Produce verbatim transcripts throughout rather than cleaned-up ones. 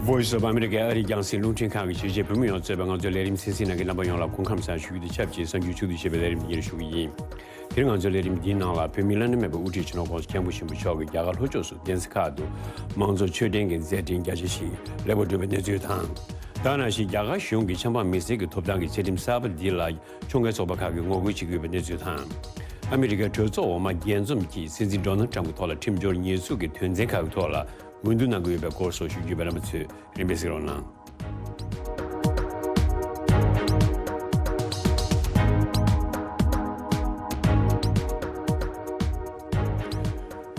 Voice of America ཨ་རིའི་རྒྱང་སྲིང་རླུང་འཕྲིན་ཁང་གིས་གཞིས་བྱེས་བོད་མི་ཡོངས་གཙོས་པའི་ང་ཚོའི་ལས་རིམ་གསན་གཟིགས་གནང་མཁན་རྣམ་པ་ཡོངས་ལ་སྐུ་ཁམས་བཟང་ཞུ་རྒྱུ་དང་ཆབས་ཅིག་གསར་འགྱུར་ཕྱོགས་བསྡུས་བྱས་པའི་ལས་རིམ་འདི་ཉིད་ཞུ་གི་ཡིན། དེ་རིང་ང་ཚོའི་ལས་རིམ་འདིའི་ནང་ལ་བོད་མིའི་བླ་ན་མེད་པའི་དབུ་ཁྲིད་སྤྱི་ནོར་༸གོང་ས་༸སྐྱབས་མགོན་ཆེན་པོ་མཆོག་གིས་རྒྱ་གར་ལྷོ་ཕྱོགས་སུ་གདན་ས་ཁག་ཏུ་མང་གཙོ་ཆོས་ལྡན་གྱི་མཛད་འཕྲིན་རྒྱ་ཆེ་ཞིག་ལེགས་པར་གྲུབ་པའི་གནས་ཚུལ་དང་། ད་ག་ནང་བཞིན་རྒྱ་གར་གཞུང་གིས་ཆབ་འབངས་མི་སེར་གྱི་ཐོབ་ཐང་གི་ཆེ་ཁྲིམས་གསར་པ་འདི་ལ་ཕྱོགས་འགལ་ཚོགས་པ་ཁག་གིས་ངོ་རྒོལ་བྱེད་ཀྱི་ཡོད་པའི་གནས་ཚུལ་དང་། ཨ་མི་རི་ཀའི་གྲོས་ཚོགས་འོག་མ་རྒྱས་འཛོམས་ཀྱིས་སྲིད་འཛིན་ཌོ་ནལ་ཊམ་གྱི་ཐོག་ལ་ཁྲིམས་སྦྱོར་ཉེས་འཛུགས་ཀྱི་དོན་ཚན་ཁག་གི་ཐོག་ལ་འོས་བསྡུ་གནང་གི་ཡོད་པའི་སྐོར་སོགས་ཞུ་རྒྱུ་ཡོད་པས། རྣམ་པ་ཚོས་རིམ་པས་གཟིགས་རོགས་གནང་།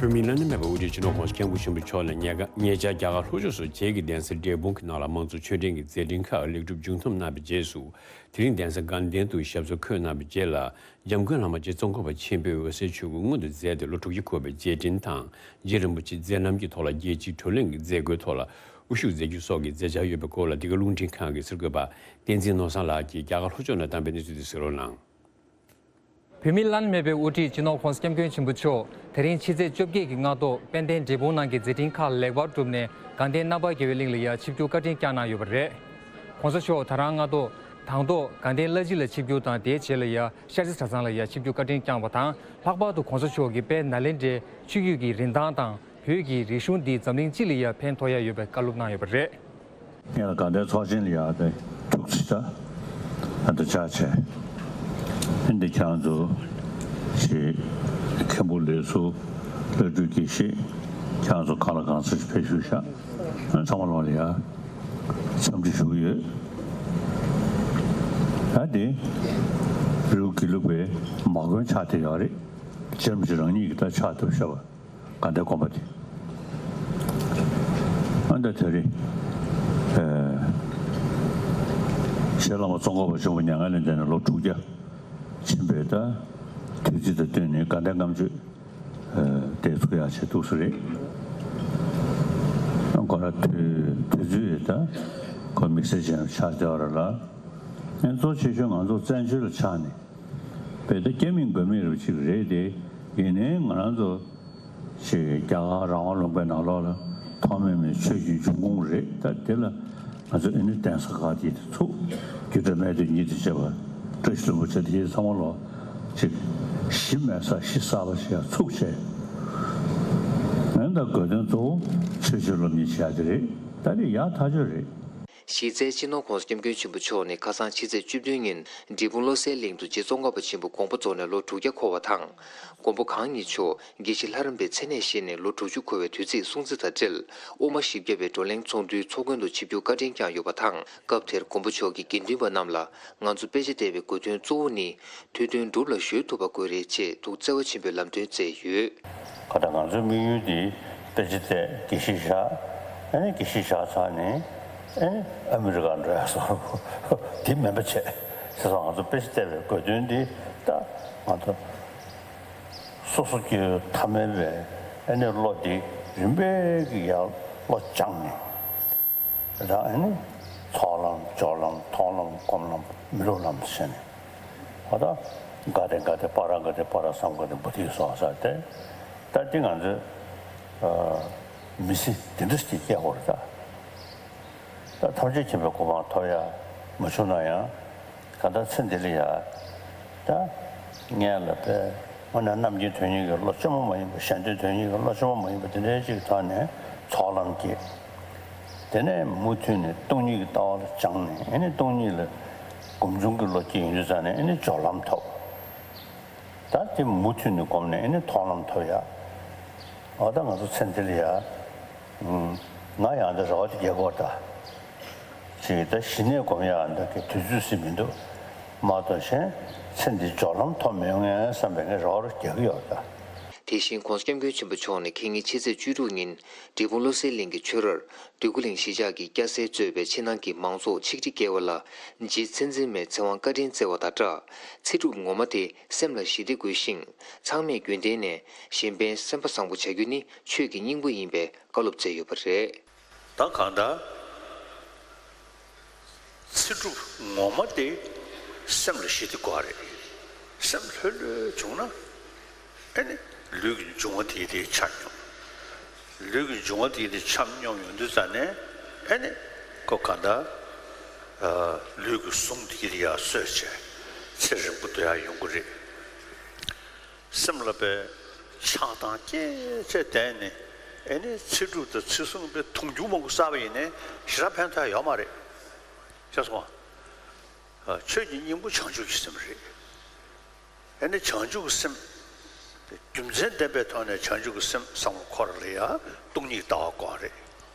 བོད་མིའི་བླ་ན་མེད་པའི་དབུ་ཁྲིད་སྤྱི་ནོར་༸གོང་ས་༸སྐྱབས་མགོན་ཆེན་པོ་མཆོག་ནས་ཉེ་ཉེ་ཆར་རྒྱ་གར་ལྷོ་ཕྱོགས་སུ་རྗེ་གི་གདན་ས་འབྲས་སྤུངས་ཀྱི་ནང་ལ་མང་གཙོ་ཆོས་ལྡན་གྱི་མཛད་འཕྲིན་ཁག་ལེགས་གྲུབ་མཇུག་སྡོམ་གནང་བའི་རྗེས་སུ། དེ་རིང་གདན་ས་དགའ་ལྡན་དུ་ཞབས་སོར་འཁོད་གནང་བའི་རྗེས་ལ། འཇམ་མགོན་བླ་མ་རྗེ་ཙོང་ཁ་པ་ཆེན་པོས་འོད་གསལ་ཆོས་སྐུ་མངོན་དུ་མཛད་དེ་ལོ་དྲུག་ཅུ་འཁོར་བའི་རྗེས་དྲན་དང་། རྗེ་རིན་པོ་ཆེའི་མཛད་རྣམ་གྱི་ཐོག་ལ་རྒྱལ་སྤྱིའི་བགྲོ་གླེང་གི་མཛད་སྒོའི་ཐོག་ལ་དབུ་བཞུགས་མཛད་རྒྱུ་སོགས་ཀྱི་མཛད་འཆར་ཡོད་པའི་སྐོར་ལ། འདི་ག་རླུང་འཕྲིན་ཁང་གི་གསར་འགོད་པ་བསྟན་འཛིན་ནོར་བཟང་ལགས་ཀྱིས་རྒྱ་གར་ལྷོ་ཕྱོགས་ནས་བཏང་པའི་གནས་ཚུལ་དེ་གཟིགས་རོགས་གནང་། བོད་མིའི་བླ་ན་མེད་པའི་དབུ་ཁྲིད་སྤྱི་ནོར་༸གོང་ས་༸སྐྱབས་མགོན་ཆེན་པོ་མཆོག་དེ་རིང་ཕྱི་ཚེས་བཅོ་བརྒྱད་ཀྱི་སྔ་དྲོ་དཔལ་ལྡན་འབྲས་སྤུངས་ནང་གི་མཛད་འཕྲིན་ཁག་ལེགས་པར་གྲུབ་ནས། དགའ་ལྡན་རྣམ་པར་རྒྱལ་བའི་གླིང་ལ་ཡར་ཆིབས་བསྒྱུར་བཀའ་དྲིན་བསྐྱངས་གནང་ཡོད་པ་རེད། ༸གོང་ས་མཆོག་ད་རང་སྔ་དྲོ་དང་ཐོག་དགའ་ལྡན་བླ་སྤྱི་ལ་ཆིབས་བསྒྱུར་དང་། དེའི་རྗེས་ལ་ཡར་ཤར་རྩེ་གྲྭ་ཚང་ལ་ཡར་ཆིབས་བསྒྱུར་བཀའ་དྲིན་བསྐྱངས་པ་དང་། ལྷག་པར་དུ་༸གོང་ས་མཆོག་གིས་དཔལ་ནཱ་ལེནྡྲའི་ཆོས་བརྒྱུད་ཀྱི་རིན་ཐང་དང་། བོད་ཀྱི་རིག་གཞུང་འདི་འཛམ་གླིང་སྤྱི་ལ་ཡར་ཕན་ཐོགས་ཡ་ཡོད་པའི་བཀའ་སློབ་གནང་ཡོད་པ་རེད། ངས་ལ་དགའ་ལྡན་ཚོགས་ཆེན་ལ་ཡར་དེ་ཐུགས་རྗེ་ཆེ། ད་ཨ་ད་ཕྱག་བྱས། ཨ་འདི་ཁྱེད་རང་ཚོ་ཞེས་མཁན་པོ་ལས་ཟུར་བླ་སྤྲུལ་དགེ་བཤེས་ཁྱེད་རང་ཚོ་གང་ལ་གང་འཚམ་ཞིག་ཕེབས་བཞུགས་ཤག་ཚང་མ་ལོག་ལ་ཡར་འཚམས་འདྲི་ཞུ་གི་ཡོད། ད་དེ་རི་བོ་དགེ་ལུགས་པའི་མ་དགོན་ཕྱག་དེབ་ཡོད་རེད། རྗེ་རིན་པོ་ཆེ་རང་ཉིད་ཀྱིས་ད་ཕྱག་བཏབ་བཞག་པ། དགའ་ལྡན་དགོན་པ་དེ། ཨ་ད་དེ་རིང་ཨེ་ཞལ་བླ་མ་ཙོང་ཁ་པ་ཆེན་པོ་མྱ་ངན་ལས་འདས་ནས་ལོ་དྲུག་བརྒྱ་ཕྱིན་པའི་ད་དུས་ཚིགས་དང་བསྟུན་ནས་དགའ་ལྡན་ལྔ་མཆོད་ཨེ་དེ་ཚུགས་ཡག་བྱས་འདུག་ས་རེད། ཨ་ཁོ་ར་དུས་དུས་ཚོད་ད་ཁོ་དམིགས་བསལ་ཅན་ཆགས་བསྡད་པ་རེད་ལ། ཨ་གཙོ་ཆེ་ཤོས་ང་ཚོ་བཙན་བྱོལ་ལ་ཆགས་ནས་བོད་ད་སྐྱ་མིན་འགོས་མིན་རེ་བ་ཅིག་རེད་དེ། ཡིན་ནའི་ང་རང་ཚོ་ཞེས་རྒྱ་གར་རང་དབང་ལུང་པའི་ནང་ལོགས་ལ་ཐོགས་མེད་མའི་ཆོས་ཀྱི་འབྱུང་ཁུངས་རེད། ད་དེ་ལ་ང་ཚོ་ཨེ་ནི་གདན་ས་ཁག་དེ་ཚུགས། རྒྱུད་གྲྭ་སྨད་དུ་ཉིད་དུ་བྱེད་པ་བཀྲ་ཤིས་ལྷུན་པོ་ཆེ་དེ་ཚང་མ་ལོག་ཅིག་གཞི་མེད་ས་གཞི་གསར་པ་ཞིག་ཡང་ཚུགས་བྱས། ཨེ་ད་དགོས་དོན་གཙོ་བོ་ཆོས་ཕྱོགས་སློབ་གཉེར་བྱེད་ཡ་དེ་རེད། ད་དེ་ཡག་ཐག་ཆོད་རེད། གཞི་རྩའི་སྤྱི་ནོར་༸གོང་ས་༸སྐྱབས་མགོན་ཆེན་པོ་མཆོག་ནས་ཁ་སང་ཕྱི་ཚེས་བཅུ་བདུན་ཉིན་འབྲས་སྤུངས་བློ་གསལ་གླིང་དུ་རྗེ་ཙོང་ཁ་པ་ཆེན་པོ་དགོངས་པ་རྫོགས་ནས་ལོ་དྲུག་བརྒྱ་འཁོར་བ་དང་། མགོན་པོ་གང་ཉིད་མཆོག་དགེ་བཤེས་ལྷ་རམས་པའི་མཚན་གནས་བཞེས་ནས་ལོ་དྲུག་ཅུ་འཁོར་བའི་དུས་ཚིགས་སྲུང་བརྩི་དང་འབྲེལ། དབུ་མ་བཞི་བརྒྱ་པའི་བགྲོ་གླེང་ཚོགས་འདུའི་ཚོགས་མགོན་དུ་ཆིབས་བསྒྱུར་བཀའ་དྲིན་བསྐྱངས་ཡོད་པ་དང་། སྐབས་དེར་མགོན་པོ་མཆོག་གིས་དགེ་འདུན་པ་རྣམས་ལ་ང་ཚོ་དཔེ་ཆ་བལྟས་པའི་དགོས་དོན་གཙོ་བོ་ནི། ཐོས་དོན་སྒྲུབ་ལ་གཞོལ་ཐུབ་པ་དགོས་རེད་ཅེས་ཐུགས་བརྩེ་བ་ཆེན་པོས་ལམ་སྟོན་མཛད་ཡོད། ཁ་ད་ང་ཚོའི་དམིགས་ཡུལ་འདི་དཔེ་ཆ་བལྟས་དགེ་བཤེས་བཞག་ཨ་ནི་དགེ་བཤེས་བཞག་ཚར་ནས་ཨ་ནི་ཨ་མི་རི་ཀར་འགྲོ་ཡ་སོགས་འདི་མིན་པ་བྱས། བྱས་ཙང་ང་ཚོ་དཔེ་ཆ་བལྟས་པའི་དགོས་དོན་འདི་ད་ང་ཚོ་སོ་སོ་སྐྱེ་བོ་ཐ་མལ་པའི་ཨ་ནི་བློ་འདི་རིམ་པས་ཀྱི་ཡར་བློ་སྦྱངས་ནས། རང་ཨེ་ནི་ཚོགས་ལམ་སྦྱོར་ལམ་མཐོང་ལམ་སྒོམ་ལམ་མི་སློབ་ལམ་ཟེར་ནས། འོ་ད་ག་དེ་ག་དེ་པ་ར་ག་དེ་པ་ར་སམ་ག་དེ་བོ་དྷི་སྭཱ་ཧཱ་ཟེར་ཏེ། ད་འདི་ང་ཚོས་མི་ཚེ་འདི་འདྲ་ཞིག་སྐྱེལ་དགོས་རེད་ད། ད་ཐམས་ཅད་མཁྱེན་པའི་གོ་འཕང་ཐོབ་ཡ་མ་བྱུང་ན་ཡང་། གང་ལྟར་ཚེ་འདི་ལ་ཡ། ད་ངས་ལ་པའི་དངོས་གནས་རྣམ་མཁྱེན་དོན་གཉེར་གྱི་བློ་བཅོས་མ་མ་ཡིན་པ། གཞན་དོན་དོན་གཉེར་གྱི་བློ་བཅོས་མ་མ་ཡིན་པ་དེ་འདྲའི་ཅིག་ཐོག་ནས་ཚོགས་ལམ་སྐྱེས། དེ་ནས་མུ་མཐུད་ནས་སྟོང་ཉིད་ཀྱི་ལྟ་བ་ལ་སྦྱངས་ནས། ཨེ་ནི་སྟོང་ཉིད་ལ་སྒོམ་བྱུང་གི་བློ་སྐྱེས་ཡོང་དུས་ཙང་ནས་ཨེ་ནི་སྦྱོར་ལམ་ཐོབ། ད་དེ་མུ་མཐུད་ནས་སྒོམ་ནས་ཨེ་ནི་མཐོང་ལམ་ཐོབ་ཡ། འོ་ད་ང་ཚོ་ཚེ་འདི་ལ་ཡ། ང་ཡང་འདི་རེ་བ་དེ་རྒྱག་གི་ཡོད་ད། ཅིག་ད་གཞི་ནས་སྒོམ་ཡག་འདི་གི་དུས་ཚོད་ཟིན་མི་འདུག་མ་གཏོགས་གཞན་ཚེ་འདི་སྦྱོར་ལམ་ཐོབ་མི་ཡོང་ངས་བསམ་པའི་ངས་རེ་བ་རུ་རྒྱག་གི་ཡོད་ད། དེ་བཞིན་༸གོང་ས་༸སྐྱབས་མགོན་ཆེན་པོ་མཆོག་ནས་ཁེ་ཉིན་ཕྱི་ཚེས་བཅུ་དྲུག་ཉིན་འབྲས་སྤུངས་བློ་གསལ་གླིང་གི་ཆོས་རར་བདུད་དགུ་གླིང་གཞིས་ཆགས་ཀྱི་སྐྱ་སེར་གཙོས་པའི་ཕྱི་ནང་གི་མང་ཚོགས་ཆིག་ཁྲི་བརྒལ་བ་ལ་རྗེ་མཚན་འཛིན་མའི་ཚེ་དབང་བཀའ་དྲིན་སྩལ་བ་དང་སྦྲགས། ཚེ་སྒྲུབ་ངོ་མ་དེ་སེམས་ལ་ཞི་བདེ་དགོས་ཤིང་། ཚང་མས་རྒྱུན་གཏན་ནས་གཞན་ཕན་སེམས་པ་བཟང་པོ་བྱ་རྒྱུ་ནི་ཆོས་ཀྱི་སྙིང་པོ་ཡིན་པའི་བཀའ་སློབ་སྩལ་ཡོད་པ་རེད། ད་གང་ལྟར་ཚེ་སྒྲུབ་ངོ་མ་དེ་སེམས་ལ་ཞི་བདེ་དགོས་པ་རེད། སེམས་ལྷོད་ལྷོད་བྱུང་ན་ཨེ་ནི་ལུས་ཀྱི་འབྱུང་བ་དེ་དེ་ཆ་སྙོམས། ལུས་ཀྱི་འབྱུང་བ་དེ་དེ་ཆ་སྙོམས་ཡོང་དུས་ཙ་ནས་ ཨེ་ནི་ཁོ་ག་འདྲ་ལུས་ཀྱི་ཟུངས་དེ་གི་ཡར་གསོས་བྱས་ཚེ་རིང་པོ་དུ་ཡར་ཡོང་གི་རེད། སེམས་ལ་པའི་ཆགས་སྡང་སྐྱེས་བྱས་བསྡད་ནས་ཨེ་ནི་ཚེ་སྒྲུབ་དང་ཚེ་སྲུང་པའི་དུང་ཕྱུར་མང་པོ་བསགས་པ་ཡིན་ནའི་ཞེ་དྲག་ཕན་ཐོགས་ཡོད་མ་རེད། ཤེས་སོང་ཨ། ཆོས་ཀྱི་སྙིང་པོ་བྱང་ཆུབ་ཀྱི་སེམས་རེད། ཨེ་ནི་བྱང་ཆུབ་ཀྱི་སེམས། རྒྱུ་མཚན་ལྡན་པའི་ཐོག་ནས་བྱང་ཆུབ་ཀྱི་སེམས་བསམ་བློ་འཁོར་ལ་ཡ་སྟོང་ཉིད་ལྟ་བ་དགོས་རེད།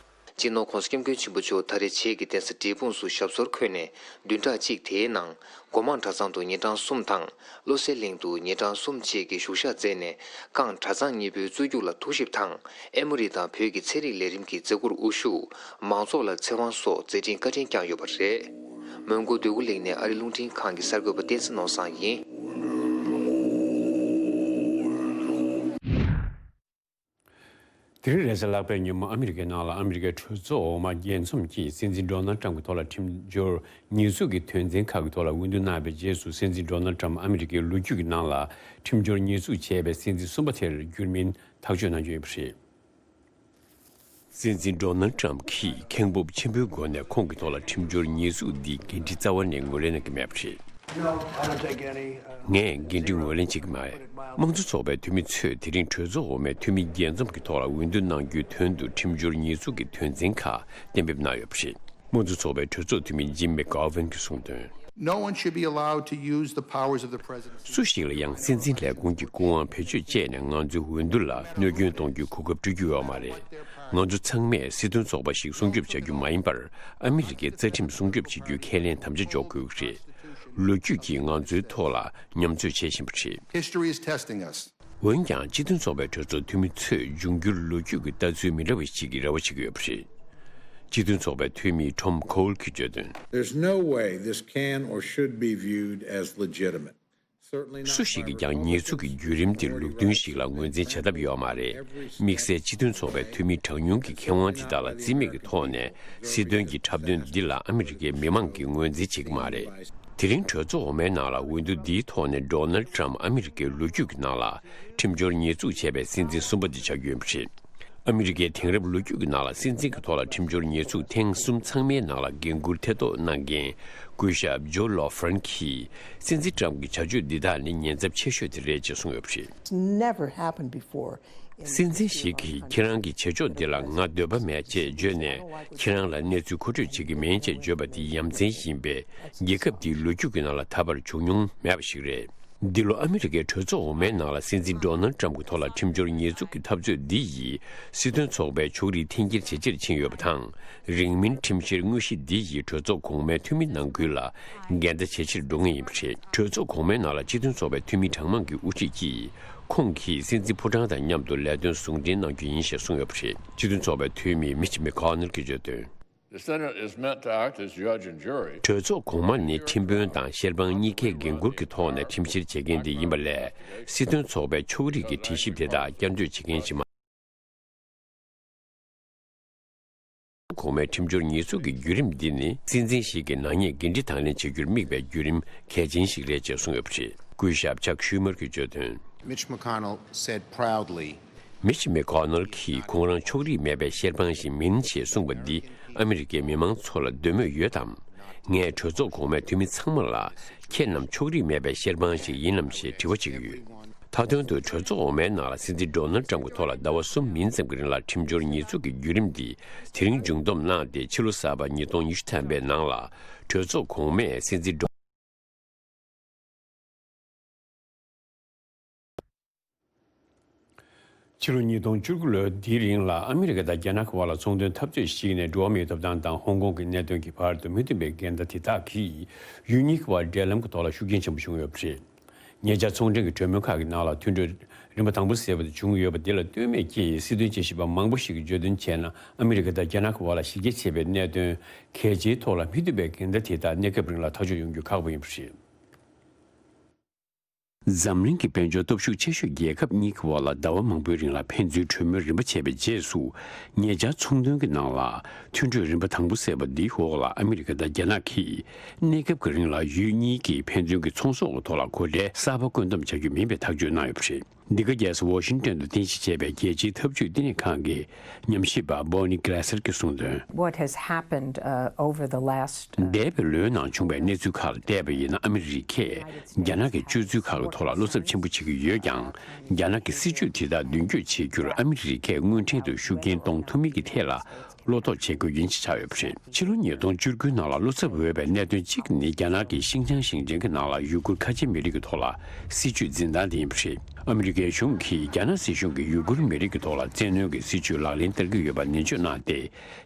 སྤྱི་ནོར་༸གོང་ས་༸སྐྱབས་མགོན་ཆེན་པོ་མཆོག་ད་རེས་བྱེས་ཀྱི་གདན་ས་འབྲས་སྤུངས་སུ་ཞབས་སོར་འཁོད་ནས་བདུན་ཕྲག་གཅིག་དེའི་ནང་སྒོ་མང་གྲྭ་ཚང་དུ་ཉིན་གྲངས་གསུམ་དང་བློ་གསལ་གླིང་དུ་ཉིན་གྲངས་གསུམ་བཅས་ཀྱི་བཞུགས་ཞག་བསྩལ་ནས་ཀང་གྲྭ་ཚང་གཉིས་པོའི་རྩོད་རྒྱུགས་ལ་ཐུགས་ཞིབ་དང་ཨེ་མོ་རི་དང་བོད་ཀྱི་ཚན་རིག་ལས་རིམ་གྱི་མཛད་ཁུར་དབུ་བཞུགས། མང་ཚོགས་ལ་ཚེ་དབང་སོགས་མཛད་འཕྲིན་བཀའ་དྲིན་བསྐྱངས་ཡོད་པ་རེད། མོན་གྷོ་འདོད་རྒུ་གླིང་ནས་ཨ་རི་རླུང་འཕྲིན་ཁང་གི་གསར་འགོད་པ་བསྟན་འཛིན་ནོར་བཟང་ཡིན། དེ་རིང་རེས་གཟའ་ལྷག་པའི་ཉིན་མོ་ཨ་མི་རི་ཀའི་ནང་ལ་ཨ་མི་རི་ཀའི་གྲོས་ཚོགས་འོག་མ་རྒྱས་འཛོམས་ཀྱིས་སྲིད་འཛིན་ཌོ་ནལ་ཊམ་གྱི་ཐོག་ལ་ཁྲིམས་སྦྱོར་ཉེས་འཛུགས་ཀྱི་དོན་ཚན་ཁག་གི་ཐོག་ལ་འོས་བསྡུ་གནང་བའི་རྗེས་སུ་སྲིད་འཛིན་ཌོ་ནལ་ཊམ་ཨ་མི་རི་ཀའི་ལོ་རྒྱུས་ཀྱི་ནང་ལ་ཁྲིམས་སྦྱོར་ཉེས་འཛུགས་བྱས་པའི་སྲིད་འཛིན་གསུམ་པ་དེར་འགྱུར་མིན་ཐག་གཅོད་གནང་རྒྱུ་ཡིན་པ་རེད། སྲིད་འཛིན་ཌོ་ནལ་ཊམ་གྱིས་ཁེངས་སྤོབས་ཆེན་པོའི་སྒོ་ནས་ཁོང་གི་ཐོག་ལ་ཁྲིམས་སྦྱོར་ཉེས་འཛུགས་འདིའི་འགན་འཁྲི་རྩ་བ་ནས་ངོས་ལེན་གནང་གི་མེད་པ་རེད། No, I don't take any, uh, ངས་འགན་འཁྲི་ངོས་ལེན་བྱེད་ཀྱི་མ་རེད། དམངས་གཙོ་ཚོགས་པའི་འཐུས་མི་ཚོས་དེ་རིང་གྲོས་ཚོགས་འོག་མའི་འཐུས་མི་རྒྱས་འཛོམས་ཀྱི་ཐོག་ལ་འོས་བསྡུ་གནང་རྒྱུའི་དོན་དུ་ཁྲིམས་སྦྱོར་ཉེས་འཛུགས་ཀྱི་དོན་ཚན་ཁག་གཏན་འབེབས་གནང་ཡོད་པ་རེད། དམངས་གཙོ་ཚོགས་པའི་གྲོས་ཚོགས་འཐུས་མི་ཇིམ་མེག་གྷོ་ཝན་གྱིས་གསུངས་དོན། No one should be allowed to use the powers of the presidency. སུ་ཞིག་ལ་ཡང་སྲིད་འཛིན་ལས་ཁུངས་ཀྱི་སྐུ་དབང་བེད་སྤྱོད་བཅས་ནས་ང་ཚོའི་འོས་བསྡུ་ལ་གནོད་སྐྱོན་གཏོང་རྒྱུའི་གོ་སྐབས་སྤྲོད་རྒྱུ་ཡོད་མ་རེད། ང་ཚོ་ཚང་མས་སྲིད་དོན་ཚོགས་པ་ཞིག་སྲུང་སྐྱོབ་བྱ་རྒྱུ་མ་ཡིན་པར་ཨ་མི་རི་ཀའི་རྩ་ཁྲིམས་སྲུང་སྐྱོབ་བྱེད་རྒྱུའི་ཁས་ལེན་དམ་བཅའ་འཇོག་དགོས་ཀྱི་རེད། ལོ་རྒྱུས་ཀྱིས་ང་ཚོའི་ཐོག་ལ་ཉམས་ཚོད་བྱེད་བཞིན་པ་རེད། History is testing us. འོན་ཀྱང་སྤྱི་མཐུན་ཚོགས་པའི་གྲོས་ཚོགས་འཐུས་མི་ཚོས་འབྱུང་འགྱུར་ལོ་རྒྱུས་ཀྱི་ལྟ་ཚུལ་མི་འདྲ་བ་ཞིག་གི་རེ་བ་བྱེད་ཀྱི་ཡོད་པ་རེད། སྤྱི་མཐུན་ཚོགས་པའི་འཐུས་མི་ཊོམ་ཁོལ་གྱིས་བརྗོད་དོན། There's no way this can or should be viewed as legitimate. Certainly not སུ་ཞིག་གིས་ཀྱང་ཉེས་འཛུགས་ཀྱི་བརྒྱུད་རིམ་དེ་ལུགས་མཐུན་ཞིག་ལ་ངོས་འཛིན་བྱ་ཐབས་ཡོད་མ་རེད། དམིགས་བསལ་སྤྱི་མཐུན་ཚོགས་པའི་འཐུས་མི་གྲངས་ཉུང་གི་ཁེ་དབང་དེ་དག་ལ་རྩིས་མེད་ཀྱི་ཐོག་ནས་སྲིད་དོན་གྱི་འཁྲབ་སྟོན་འདི་ལ་ཨ་མི་རི་ཀའི་མི་མང་གིས་ངོས་འཛིན་བྱེད་ཀྱི་མ་རེད། དེ་རིང་གྲོས་ཚོགས་འོག་མའི་ནང་ལ་འོས་བསྡུ་འདིའི་ཐོག་ནས་ཌོ་ནལ་ཊམ་ཨ་མི་རི་ཀའི་ལོ་རྒྱུས་ཀྱི་ནང་ལ་ཁྲིམས་སྦྱོར་ཉེས་འཛུགས་བྱས་པའི་སྲིད་འཛིན་གསུམ་པ་དེ་ཆགས་རྒྱུ་ཡིན་པ་རེད། ཨ་མི་རི་ཀའི་དེང་རབས་ལོ་རྒྱུས་ཀྱི་ནང་ལ་སྲིད་འཛིན་གྱི་ཐོག་ལ་ཁྲིམས་སྦྱོར་ཉེས་འཛུགས་ཐེངས་གསུམ་ཚང་མའི་ནང་ལ་འགན་འཁུར་ཐེ་གཏོགས་གནང་མཁན་སྐུ་ཞབས་ཇོ་ལོ་ཧྥ་རན་གྱིས་སྲིད་འཛིན་ཊམ་གྱི་བྱ་སྤྱོད་འདི་དག་ནི་ཉེན་ཚབས་ཆེ་ཤོས་དེ་རེད་ཅེས་གསུངས་ཡོད་པ་རེད། It's never happened before. སྲིད་འཛིན་ཞིག་གིས་ཁྱེད་རང་གི་བྱེད་ཕྱོགས་འདི་ལ་ང་འདོད་པ་མེད་ཅེས་བརྗོད་ནས་ཁྱེད་རང་ལ་གནས་ཚུལ་མཁོ་སྤྲོད་བྱེད་ཀྱི་མིན་ཅེས་བརྗོད་པ་འདི་ཡ་མཚན་ཡིན་པས་རྒྱལ་ཁབ་འདིའི་ལོ་རྒྱུས་ཀྱི་ནང་ལ་ད་བར་བྱུང་མྱོང་མེད་པ་ཞིག་རེད། འདི་ལོ་ཨ་མི་རི་ཀའི་གྲོས་ཚོགས་འོག་མའི་ནང་ལ་སྲིད་འཛིན་ཌོ་ནལ་ཊམ་གྱི་ཐོག་ལ་ཁྲིམས་སྦྱོར་ཉེས་འཛུགས་ཀྱི་འཐབ་རྩོད་འདི་ཡིས་སྲིད་དོན་ཚོགས་པའི་ཕྱོགས་རིས་འཐེན་འཁྱེར་ཇེ་ཆེརཕྱིན་ཡོད་པ་དང་། རིང་མིན་ཁྲིམས་བཤེར་དངོས་གཞི་འདི་ཡིས་གྲོས་ཚོགས་གོང་མའི་འཐུས་མི་ནང་ཁུལ་ལ་འགལ་ཟླ་ཇེ་ཆེར་འགྲོ་ངེས་ཡིན་པ་རེད། གྲོས་ཚོགས་གོང་མའི་ནང་ལ་སྤྱི་མཐུན་ཚོགས་པའི་འཐུས་མི་གྲངས་མང་གི་དབུ་ཁྲིད་ཀྱིས་ཁོང་གིས་སྲིད་འཛིན་ཕོ་བྲང་དང་མཉམ་དུ་ལས་དོན་ཟུང་འབྲེལ་གནང་རྒྱུ་ཡིན་ཞེས་གསུངས་ཡོད་པ་རེད། སྤྱི་མཐུན་ཚོགས་པའི་འཐུས་མི་མིཆ་མེ་ཁོ་ནལ་གྱིས་བརྗོད་དོན། The Senate is meant to act as judge and jury. གྲོས་ཚོགས་གོང་མ་ནི་ཁྲིམས་དཔོན་དང་ཤེར་དཔང་གཉིས་ཀའི་འགན་འཁུར་གྱི་ཐོག་ནས་ཁྲིམས་བཤེར་བྱེད་མཁན་དེ་ཡིན་པ་ལས། སྲིད་དོན་ཚོགས་པའི་ཕྱོགས་རིས་ཀྱི་དྲི་ཞིབ་དེ་དག་བསྐྱར་ཟློས་བྱེད་མཁན་ཞིག་མ། གོང་མའི་ཁྲིམས་སྦྱོར་ཉེས་འཛུགས་ཀྱི་བརྒྱུད་རིམ་འདི་ནི་སྲིད་འཛིན་ཞིག་གི་ནག་ཉེས་འགན་འཁྲི་དང་ལེན་བྱེད་རྒྱུར་དམིགས་པའི་བརྒྱུད་རིམ་གལ་ཆེན་ཞིག་རེད་ཅེས་གསུངས་ཡོད་པ་རེད། སྐུ་ཞབས་ཅག་ཤུ་མར་གྱིས་བརྗོད་དོན། Mitch McConnell said proudly. མིཆ་མེ་ཁོ་ནལ་གྱིས་ཁོང་རང་ཕྱོགས་རིས་མེད་པའི་ཤེར་དཔང་ཞིག་མིན་ཞེས་གསུངས་པ་འདི་ཨ་མི་རི་ཀའི་མི་མང་ཚོ་ལ་འདོད་མོས་ཡོད་དམ། ངས་གྲོས་ཚོགས་གོང་མའི་འཐུས་མི་ཚང་མ་ལ་ཁྱེད་རྣམས་ཕྱོགས་རིས་མེད་པའི་ཤེར་དཔང་ཞིག་ཡིན་ནམ་ཞེས་དྲི་བ་བྱེད་ཀྱི་ཡོད། མཐའ་དོན་དུ་གྲོས་ཚོགས་འོག་མའི་ནང་ལ་སྲིད་འཛིན་ཌོ་ནལ་ཊམ་གྱི་ཐོག་ལ་ཟླ་བ་གསུམ་མིན་ཙམ་གྱི་རིང་ལ་ཁྲིམས་སྦྱོར་ཉེས་འཛུགས་ཀྱི་བརྒྱུད་རིམ་འདི་དེ་རིང་མཇུག་བསྡོམས་གནང་སྟེ་ཕྱི་ལོ་གསར་པ་ཉིས་སྟོང་ཉི་ཤུ་ཐམ་པའི་ནང་ལ་གྲོས་ཚོགས་གོང་མས་སྲིད་འཛིན་ཌོ། ཕྱི་ལོ་ཉིས་སྟོང་བཅུ་དགུ་ལོའི་འདིའི་རིང་ལ་ཨ་མི་རི་ཀ་དང་རྒྱ་ནག་གི་བར་ལ་ཚོང་དོན་འཐབ་རྩོད་ཞིག་ནས་འགྲོ་བ་མིའི་ཐོབ་ཐང་དང་ཧོང་ཀོང་གི་གནད་དོན་གྱི་བར་དུ་མི་མཐུན་པའི་འགལ་ཟླ་དེ་དག་གིས་ཡུལ་གཉིས་ཀྱི་བར་འབྲེལ་ལམ་གྱི་ཐོག་ལ་ཤུགས་རྐྱེན་ཆེན་པོ་བྱུང་ཡོད་པ་རེད། ཉེ་ཆར་ཚོང་འབྲེལ་གྱི་གྲོས་མོལ་ཁག་གི་ནང་ལ་མཐུན་གྲོས་རིམ་པ་དང་པོ་ཟེར་བ་དེ་བྱུང་ཡོད་པ་འདི་ལ་ལྟོས་མེད་ཀྱིས་སྲིད་དོན་དཔྱད་ཞིབ་པ་མང་པོ་ཞིག་གིས་བརྗོད་དོན་བྱས་ན། ཨ་མི་རི་ཀ་དང་རྒྱ་ནག་གི་བར་ལ་ཞི་རྒྱས་ཆེ་བའི་གནད་དོན་གལ་ཆེའི་ཐོག་ལ་མི་མཐུན་པའི་འགལ་ཟླ་དེ་དག་གནས་སྐབས་རིང་ལ་ཐག་གཅོད་ཡོང་རྒྱུ་ཁག་པོ་ཡིན་པ་རེད། འཛམ་གླིང་གི་དཔལ་འབྱོར་སྟོབས་ཤུགས་ཆེ་ཤོས་རྒྱལ་ཁབ་གཉིས་ཀྱི་བར་ལ་ཟླ་བ་མང་པོའི་རིང་ལ་ཕན་ཚུན་གྲོས་མོལ་རིམ་པ་བྱས་པའི་རྗེས་སུ། ཉེ་ཆར་ཚོང་དོན་གྱི་ནང་ལ་མཐུན་གྲོས་རིམ་པ་དང་པོ་ཟེར་བ་འདིའི་འོག་ལ་ཨ་མི་རི་ཀ་དང་རྒྱ་ནག་གིས་གནས་སྐབས་ཀྱི་རིང་ལ་ཡུལ་གཉིས་ཀྱི་ཕན་ཚུན་གྱི་ཚོང་ཟོག་གི་ཐོག་ལ་གོ་ལའི་གསར་པ་བཀོད་འདོམས་བྱ་རྒྱུ་མིན་པའི་ཐག་གཅོད་གནང་ཡོད་པ་རེད། འདི་ག་རྒྱལ་ས་ཝ་ཤིང་ཏོན་དུ་རྟེན་གཞི་བྱས་པའི་རྒྱལ་སྤྱིའི་འཐབ་ཇུས་བསྟི་གནས་ཁང་གི་ཉམས་ཞིབ་པ་Bonnie Glaser གྱིས་གསུངས་དོན། What has happened, uh, over the last, uh, འདས་པའི་ལོའི་ནང་བྱུང་བའི་གནས་ཚུལ་ཁག་ལ་བལྟས་པ་ཡིན་ན། ཨ་མི་རི་ཀས་རྒྱ་ནག་གི་སྤྱོད་ཚུལ་ཁག་གི་ཐོག་ལ་བློ་འཚབ་ཆེན་པོ་བྱེད་ཀྱི་ཡོད་ཀྱང་། རྒྱ་ནག་གི་སྲིད་བྱུས་དེ་དག་མདུན་སྐྱོད་བྱེད་རྒྱུར་ཨ་མི་རི་ཀས་དངོས་འབྲེལ་དུ་ཤུགས་རྐྱེན་གཏོང་ཐུབ་མིན་གྱི་ཐད་ལ། བློ་དོགས་བྱེད་དགོས་རྒྱུ་ཡིན་ཞེས་བྱ་ཡོད་པ་རེད། ཕྱི་ལོ་ཉིས་སྟོང་བཅུ་དགུ་ནང་ལ་བློ་འཚབ་འོས་པའི་གནད་དོན་གཅིག་ནི། རྒྱ་ནག་གི་ཤིན་ཅང་ཞིང་ཆེན་གྱི་ནང་ལ་ཡུ་གུར་ཁ་ཆེ་མི་རིགས་ཀྱི་ཐོག་ལ་སྲིད་བྱུས་འཛིན་སྟངས་དེ་ཡིན་པ་རེད། ཨ་མི་རི་ཀའི་གཞུང་གིས་རྒྱ་ནག་སྲིད་གཞུང་གིས་ཡུ་གུར་མི་རིགས་ཀྱི་ཐོག་ལ་བཙན་གནོན་གྱི་སྲིད་བྱུས་ལག་ལེན་བསྟར་གྱི་ཡོད་པ་ནན་བརྗོད་གནང་སྟེ།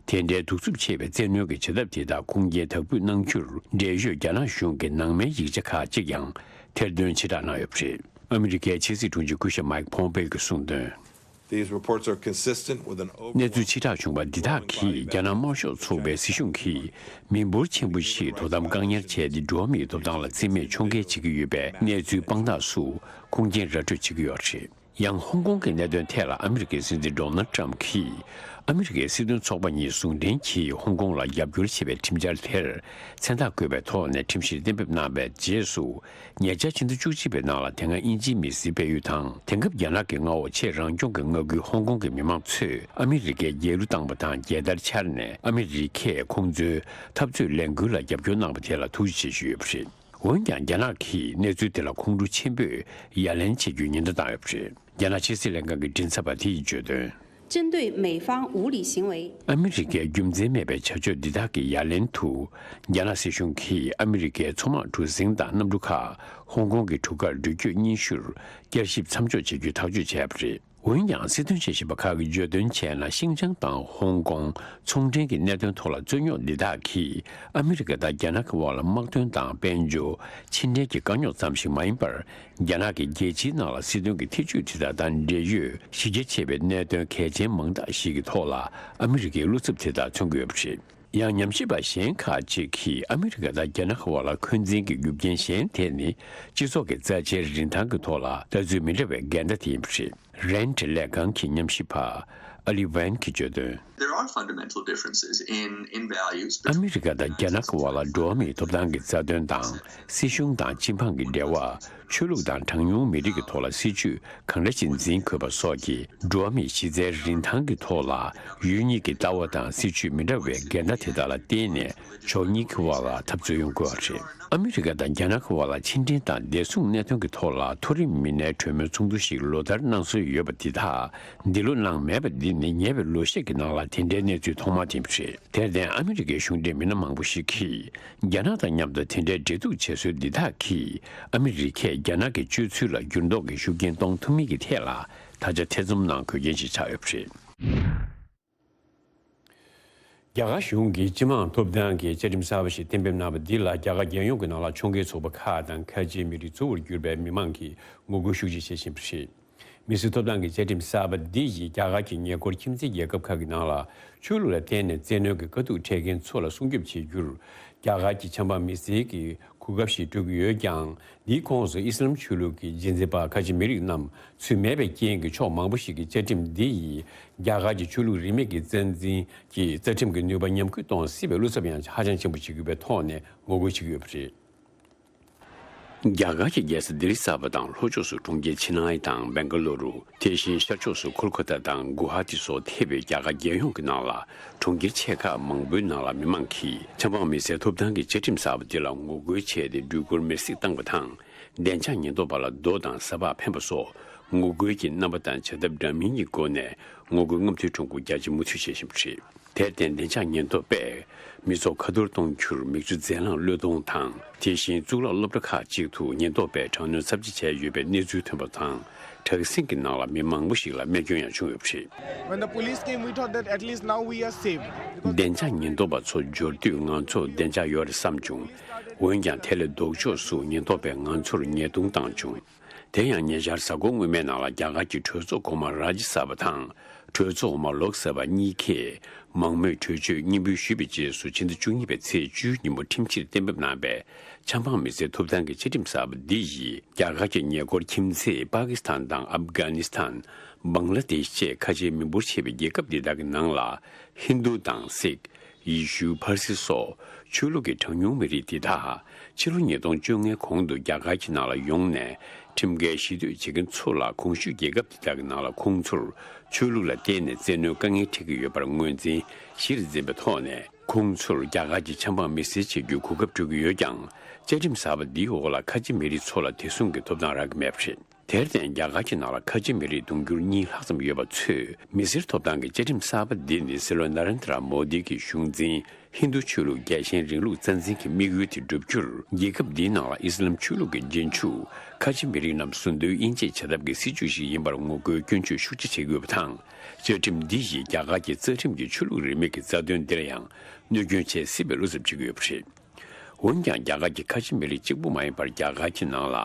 དེ་འདྲའི་གདུག་རྩུབ་ཆེ་བའི་བཙན་གནོན་གྱི་བྱེད་ཐབས་དེ་དག་ཁུངས་སྐྱེལ་དག་པོས་གནང་རྒྱུར། འགྲེལ་བཤད་རྒྱ་ནག་གཞུང་གི་ནང་མའི་ཡིག་ཆ་ཁག་ཅིག་ཀྱང་ཐེར་འདོན་ཕྱིར་བསྒྲགས་གནང་ཡོད་པ་རེད། ཨ་མི་རི་ཀའི་ཕྱི་སྲིད་དྲུང་ཆེ་སྐུ་ཞབས་Mike Pompeo གིས་གསུངས་དོན། These reports are consistent with an overall གནས་ཚུལ་ཕྱིར་བསྒྲགས་བྱུང་བ་འདི་དག་གིས་རྒྱ་ནག་དམར་ཤོག་ཚོགས་པའི་སྲིད་གཞུང་གིས་མི་འབོར་ཆེན་པོ་ཞིག་དོ་དམ་བཀག་ཉར་བྱས་ཏེ། འགྲོ་བ་མིའི་ཐོབ་ཐང་ལ་བརྩི་མེད་ཕྱོགས་འགལ་བྱེད་ཀྱི་ཡོད་པའི་གནས་ཚུལ་དཔང་རྟགས་སུ་ཁུངས་སྐྱེལ་ར་སྤྲོད་བྱེད་ཀྱི་ཡོད་རེད། ཡང་ཧོང་ཀོང་གི་གནད་དོན་ཐད་ལ་ཨ་མི་རི་ཀའི་སྲིད་འཛིན་Donald Trump གིས། ཨ་མི་རི་ཀའི་སྲིད་དོན་ཚོགས་པ་གཉིས་ཟུང་འབྲེལ་གྱིས་ཧོང་ཀོང་ལ་རྒྱབ་སྐྱོར་བྱེད་པའི་ཁྲིམས་འཆར་དེར་མཚན་རྟགས་བཀོད་པའི་ཐོག་ནས་ཁྲིམས་གཞིར་གཏན་འབེབས་གནང་བའི་རྗེས་སུ། ཉེ་ཆར་ཕྱི་ཟླ་བཅུ་གཅིག་པའི་ནང་ལ་དེ་སྔ་དབྱིན་ཇིའི་མི་སེར་སྤེལ་ཡུལ་དང་། དེང་སྐབས་རྒྱ་ནག་གི་མངའ་འོག་ཆེས་རང་སྐྱོང་གི་མངའ་ཁུལ་ཧོང་ཀོང་གི་མི་མང་ཚོས་ཨ་མི་རི་ཀའི་རྒྱལ་གླུ་བཏང་བ་དང་རྒྱལ་དར་འཕྱར་ནས། ཨ་མི་རི་ཀས་ཁོང་ཚོའི་འཐབ་རྩོད་ལས་འགུལ་ལ་རྒྱབ་སྐྱོར་གནང་བ་དེ་ལ་ཐུགས་རྗེ་ཆེ་ཞུས་ཡོད་པ་རེད། འོན་ཀྱང་། རྒྱ་ནག་གིས་གནས་ཚུལ་དེ་ལ་ཁོང་ཁྲོ་ཆེན་པོས་ཡ་ལན་བྱེད་རྒྱུའི་ཉེན་བརྡ་བཏང་ཡོད་པ་རེད། རྒྱ་ནག་ཕྱི་སྲིད་ལྷན་ཁང་གི་མགྲིན་ཚབ་པ་དེ་ཡིས་བརྗོད་དོན། 针对美方无理行为། ཨ་མི་རི་ཀའི་རྒྱུ་མཚན་མེད་པའི་བྱ་སྤྱོད་འདི་དག་གི་ཡ་ལན་དུ། རྒྱ་ནག་སྲིད་གཞུང་གིས་ཨ་མི་རི་ཀའི་མཚོ་དམག་གྲུ་གཟིངས་དང་གནམ་གྲུ་ཁག་ཧོང་ཀོང་གི་གྲུ་ཁར་འགྲུལ་སྐྱོད་སྙན་ཞུར་བསྐྱར་ཞིབ་མཚམས་འཇོག་བྱེད་རྒྱུའི་ཐག་གཅོད་བྱས་པ་རེད། འོན་ཀྱང་། སྲིད་དོན་དཔྱད་ཞིབ་པ་ཁག་གིས་བརྗོད་དོན་བྱས་ན། ཤིན་ཅང་དང་ཧོང་ཀོང་ཚོང་འབྲེལ་གྱི་གནད་དོན་ཐོག་ལ་རྩོད་རྙོག་འདི་དག་གིས་ཨ་མི་རི་ཀ་དང་རྒྱ་ནག་གི་དབར་ལ་དམག་དོན་དང་དཔལ་འབྱོར་ཕྱི་འབྲེལ་གྱི་དཀའ་རྙོག་ཙམ་ཞིག་མ་ཡིན་པར། རྒྱ་ནག་གིས་རྒྱལ་སྤྱིའི་ནང་ལ་སྲིད་དོན་གྱི་ཐེ་ཇུས་དེ་དག་དང་འབྲེལ་ཡོད་གཞི་རྒྱ་ཆེ་བའི་གནད་དོན་གལ་ཆེན་མང་དག་ཞིག་གི་ཐོག་ལ་ཨ་མི་རི་ཀའི་བློ་འཚབ་དེ་དག་མཚོན་གྱི་ཡོད་པ་རེད། ཡང་། ཉམས་ཞིབ་པ་གཞན་ཁག་ཅིག་གིས་ཨ་མི་རི་ཀ་དང་རྒྱ་ནག་གི་དབར་ལ་འཁོན་འཛིན་གྱི་རྒྱུ་རྐྱེན་གཞན་དེ་ནི། སྤྱི་ཚོགས་ཀྱི་རྩ་ཆེའི་རིན་ཐང་གི་ཐོག་ལ་ལྟ་ཚུལ་མི་འདྲ་བའི་འགལ་ཟླ་དེ་ཡིན་པ་རེད། རན་ལས་ཁང་གི་ཉམས་ཞིབ་པ་ཨ་ལི་ཝན་གྱིས་བརྗོད་དོན། There are fundamental differences in, in values ཨ་མི་རི་ཀ་དང་རྒྱ་ནག་གི་དབར་ལ་འགྲོ་བ་མིའི་ཐོབ་ཐང་གི་རྩ་དོན་དང་། སྲིད་གཞུང་དང་སྤྱི་འབངས་ཀྱི་འབྲེལ་བ། ཆོས་ལུགས་དང་གྲངས་ཉུང་མི་རིགས་ཀྱི་ཐོག་ལ་སྲིད་བྱུས་གང་འདྲ་ཞིག་འཛིན་དགོས་པ་སོགས་ཀྱི་འགྲོ་བ་མིའི་གཞི་རྩའི་རིན་ཐང་གི་ཐོག་ལ་ཡུལ་གཉིས་ཀྱི་ལྟ་བ་དང་སྲིད་བྱུས་མི་འདྲ་བའི་འགལ་ཟླ་དེ་དག་ལ་བརྟེན་ནས་ཕྱོགས་གཉིས་ཀྱི་དབར་ལ་འཐབ་རྩོད་ཡོང་དགོས་པ་རེད། ཨ་མི་རི་ཀ་དང་རྒྱ་ནག་གི་དབར་ལ་ཕྱི་འབྲེལ་དང་བདེ་སྲུང་གནད་དོན་གྱི་ཐོག་ལ་མཐོ་རིམ་མི་སྣའི་གྲོས་མོལ་ཚོགས་འདུ་ཞིག་ལོ་ལྟར་གནང་སྲོལ་ཡོད་པ་འདི་དག་འདི་ལོ་གནང་མེད་པ་འདི་ནི་ཉེ་བའི་ལོ་ཤས་ཀྱི་ནང་ལ་དེ་འདྲའི་གནས་ཚུལ་ཐོག་མ་དེ་ཡིན་པ་རེད། དེར་བརྟེན། ཨ་མི་རི་ཀའི་གཞུང་འབྲེལ་མི་སྣ་མང་པོ་ཞིག་གིས། རྒྱ་ནག་དང་མཉམ་དུ་དེ་འདྲའི་འབྲེལ་གཏུག་བྱེད་སྲོལ་འདི་དག་གིས། ཨ་མི་རི་ཀས་རྒྱ་ནག་གི་སྤྱོད་ཚུལ་ལ་འགྱུར་ལྡོག་གི་ཤུགས་རྐྱེན་གཏོང་ཐུབ་མིན་གྱི་ཐད་ལ། ད་ཆ་ཐེ་ཚོམ་གནང་དགོས་རྐྱེན་ཞིག་ཆགས་ཡོད་པ་རེད། རྒྱ་གར་གཞུང་གིས་སྤྱི་དམངས་ཐོབ་ཐང་གི་བཅའ་ཁྲིམས་གསར་པ་ཞིག་གཏན་འབེབས་གནང་བ་འདི་ལ། རྒྱ་གར་རྒྱལ་ཡོངས་ཀྱི་ནང་ལ་ཕྱོགས་འགལ་ཚོགས་པ་ཁག་དང་། ཁ་ཆེའི་མི་རིགས་གཙོ་བོར་གྱུར་པའི་མི་མང་གིས་ངོ་རྒོལ་ཤུགས་ཆེ་བྱེད་བཞིན་པ་རེད། མི་སེར་ཐོབ་ཐང་གི་བཅའ་ཁྲིམས་གསར་པ་འདི་ཡིས་རྒྱ་གར་གྱི་ཉེ་འཁོར་ཁྱིམ་མཚེས་རྒྱལ་ཁབ་ཁག་གི་ནང་ལ་ཆོས་ལུགས་ལ་བརྟེན་ནས་བཙན་གནོན་གྱི་དཀའ་སྡུག་འཕྲད་མཁན་ཚོ་ལ་སྲུང་སྐྱོབ་བྱེད་རྒྱུར། རྒྱ་གར་གྱི་ཆབ་འབངས་མི་སེར་གྱི་གོ་སྐབས་ཤིག་སྤྲོད་ཀྱི་ཡོད་ཀྱང་། འདིའི་ཁོངས་སུ་ཨི་སི་ལམ་ཆོས་ལུགས་ཀྱི་རྗེས་འཛིན་པ་ཁ་ཆེ་མི་རིགས་རྣམས་ཚུད་མེད་པའི་རྐྱེན་གྱིས། ཕྱོགས་མང་པོ་ཞིག་གིས་བཅའ་ཁྲིམས་འདི་ཡིས་རྒྱ་གར་གྱི་ཆོས་ལུགས་རིས་མེད་ཀྱི་རྩ་འཛིན་གྱི་རྩ་ཁྲིམས་ཀྱི་ནུས་པ་ཉམས་རྒུད་གཏོང་སྲིད་པའི་བློ་འཚབ་ཡང་ཧ་ཅང་ཆེན་པོ་བྱེད་ཀྱི་ཡོད་པའི་ཐོག་ནས་ངོ་རྒོལ་བྱེད་ཀྱི་ཡོད་པ་རེད། རྒྱ་གར་གྱི་རྒྱལ་ས་ལྡི་ལི་གསར་པ་དང་། ལྷོ་ཕྱོགས་སུ་གྲོང་ཁྱེར་ཆེ་ནའི་དང་སྦེང་ག་ལུ་རུ། དེ་བཞིན་ཤར་ཕྱོགས་སུ་ཁོལ་ཁ་ཏ་དང་གུ་ཧ་ཏི་སོགས་ཐེ་བའི་རྒྱ་གར་རྒྱལ་ཡོངས་ཀྱི་ནང་ལ། གྲོང་ཁྱེར་ཆེ་ཁག་མང་པོའི་ནང་ལ་མི་མང་གིས་ཆབ་འབངས་མི་སེར་ཐོབ་ཐང་གི་བཅའ་ཁྲིམས་གསར་པ་འདི་ལ་ངོ་རྒོལ་བྱས་ཏེ། འགྲུལ་འཁོར་མེར་སྲེག་བཏང་བ་དང་། བདེ་འཇགས་ཉེན་རྟོག་པ་ལ་རྡོ་དང་ཟ་འབག་འཕེན་པ་སོགས་ངོ་རྒོལ་གྱི་རྣམ་པ་དང་བྱ་ཐབས་འདྲ་མིན་གྱི་སྒོ་ནས། ངོ་རྒོལ་རྔམ་མཐུད་ཁྲོམ་སྐོར་རྒྱ་ཆེ་མུ་མཐུད་བྱེད་བཞིན་པ་རེད། དེར་བརྟེན། བདེ་འཇགས་ཉེན་རྟོག་པས་མི་ཚོགས་ཁ་ཐོར་གཏོང་རྒྱུར་མིག་ཆུ་རྫས་རླངས་གློད་གཏོང་དང་། དེ་བཞིན་གཙུག་ལག་སློབ་གྲྭ་ཁག་ཅིག་ཏུ་ཉེན་རྟོག་པས་དྲག་གནོན་ཚབས་ཆེ་བྱས་ཡོད་པའི་གནས་ཚུལ་ཐོན་པ་དང་། དྲག་ཟིང་གི་ནང་ལ་མི་མང་པོ་ཞིག་ལ་རྨས་སྐྱོན་ཡང་བྱུང་ཡོད་པ་རེད། When the police came, we thought that at least now we are safe. བདེ་འཇགས་ཉེན་རྟོག་པ་ཚོ་འབྱོར་དུས་ང་ཚོ་བདེ་འཇགས་ཡོད་རེད་བསམ་བྱུང་། འོན་ཀྱང་། དེ་ལས་ལྡོག་ཕྱོགས་སུ་ཉེན་རྟོག་པས་ང་ཚོར་ཉེས་རྡུང་བཏང་བྱུང་། དེ་ཡང་ཉེ་ཆར་གཟའ་འཁོར་སྔོན་མའི་ནང་ལ། རྒྱ་གར་གྱི་གྲོས་ཚོགས་གོང་མ་རཱ་ཇི་ས་བྷ་དང་། གྲོས་ཚོགས་འོག་མ་ལོག་ས་བྷ་གཉིས་ཀས་མང་མོས་གྲོས་ཆོད་སྙན་འབུལ་ཞུས་པའི་རྗེས་སུ། ཕྱི་ཟླ་བཅུ་གཉིས་པའི་ཚེས་བཅུའི་ཉིན་མོ་ཁྲིམས་ཕྱིར་གཏན་འབེབས་གནང་བའི་ཆབ་འབངས་མི་སེར་ཐོབ་ཐང་གི་བཅའ་ཁྲིམས་གསར་པ་འདི་ཡིས། རྒྱ་གར་གྱི་ཉེ་འཁོར་ཁྱིམ་མཚེས་པ་ཀི་སི་ཐན་དང་ཨབ་གྷ་ནི་སི་ཐན། བང་ལ་དེཤ་བཅས་ཁ་ཆེའི་མི་འབོར་ཆེ་བའི་རྒྱལ་ཁབ་འདི་དག་གི་ནང་ལ། ཧིན་རྡུ་དང་སིག་ཡེ་ཤུ། ཕར་སི་སོགས་ཆོས་ལུགས་ཀྱི་གྲངས་ཉུང་མི་རིགས་འདི་དག་ཕྱི་ལོ་ཉིས་སྟོང་བཅོ་ལྔའི་གོང་དུ་རྒྱ་གར་གྱི་ནང་ལ་ཡོང་ནས་ཁྲིམས་འགལ་གཞིས་སྡོད་བྱེད་མཁན་ཚོ་ལ་གོང་ཞུས་རྒྱལ་ཁབ་འདི་དག་གི་ནང་ལ་ཁོང་ཚོར་ཆོས་ལུགས་ལ་བརྟེན་ནས་བཙན་གནོན་དཀའ་ངལ་འཕྲད་ཀྱི་ཡོད་པར་ངོས་འཛིན་གཞིར་འཛིན་པའི་ཐོག་ནས། ཁོང་ཚོར་རྒྱ་གར་གྱི་ཆབ་འབངས་མི་སེར་བྱེད་རྒྱུའི་གོ་སྐབས་སྤྲོད་ཀྱི་ཡོད་ཀྱང་། བཅའ་ཁྲིམས་གསར་པ་འདིའི་འོག་ལ་ཁ་ཆེ་མི་རིགས་ཚོ་ལ་དེ་མཚུངས་ཀྱི་ཐོབ་ཐང་རག་གི་མེད་པ་རེད། དེར་བརྟེན། རྒྱ་གར་གྱི་ནང་ལ་ཁ་ཆེ་མི་རིགས་དུང་ཕྱུར་གཉིས་ལྷག་ཙམ་ཡོད་པ་ཚོས་མི་སེར་ཐོབ་ཐང་གི་བཅའ་ཁྲིམས་གསར་པ་འདི་ནི་སྲིད་བློན་ན་རེན་དྲ་མོ་དི་གི་གཞུང་འཛིན་ཧིན་རྡུ་ཆོས་ལུགས་རྒྱལ་ཞེན་རིང་ལུགས་རྩ་འཛིན་གྱི་དམིགས་ཡུལ་དེ་བསྒྲུབ་རྒྱུར། རྒྱལ་ཁབ་འདིའི་ནང་ལ་ཨི་སི་ལམ་ཆོས་ལུགས་ཀྱི་རྗེས་འཇུག་ཁ་ཆེ་མི་རིགས་རྣམས་ཟུང་དུ་དབྱེ་འབྱེད་བྱ་ཐབས་ཀྱི་སྲིད་བྱུས་ཤིག་ཡིན་པར་ངོ་རྒོལ་སྐྱོན་བརྗོད་ཤུགས་ཆེ་བྱེད་ཀྱི་ཡོད་པ་དང་། བཅའ་ཁྲིམས་འདི་ཡིས་རྒྱ་གར་གྱི་རྩ་ཁྲིམས་ཀྱི་ཆོས་ལུགས་རིས་མེད་ཀྱི་རྩ་དོན་འདིར་ཡང་གནོད་སྐྱོན་བྱེད་སྲིད་པའི་བློ་འཚབ་བྱེད་ཀྱི་ཡོད་པ་རེད། འོན་ཀྱང་། རྒྱ་གར་གྱི་ཁ་ཆེ་མི་རིགས་གཅིག་པུ་མ་ཡིན་པར། རྒྱ་གར་གྱི་ནང་ལ་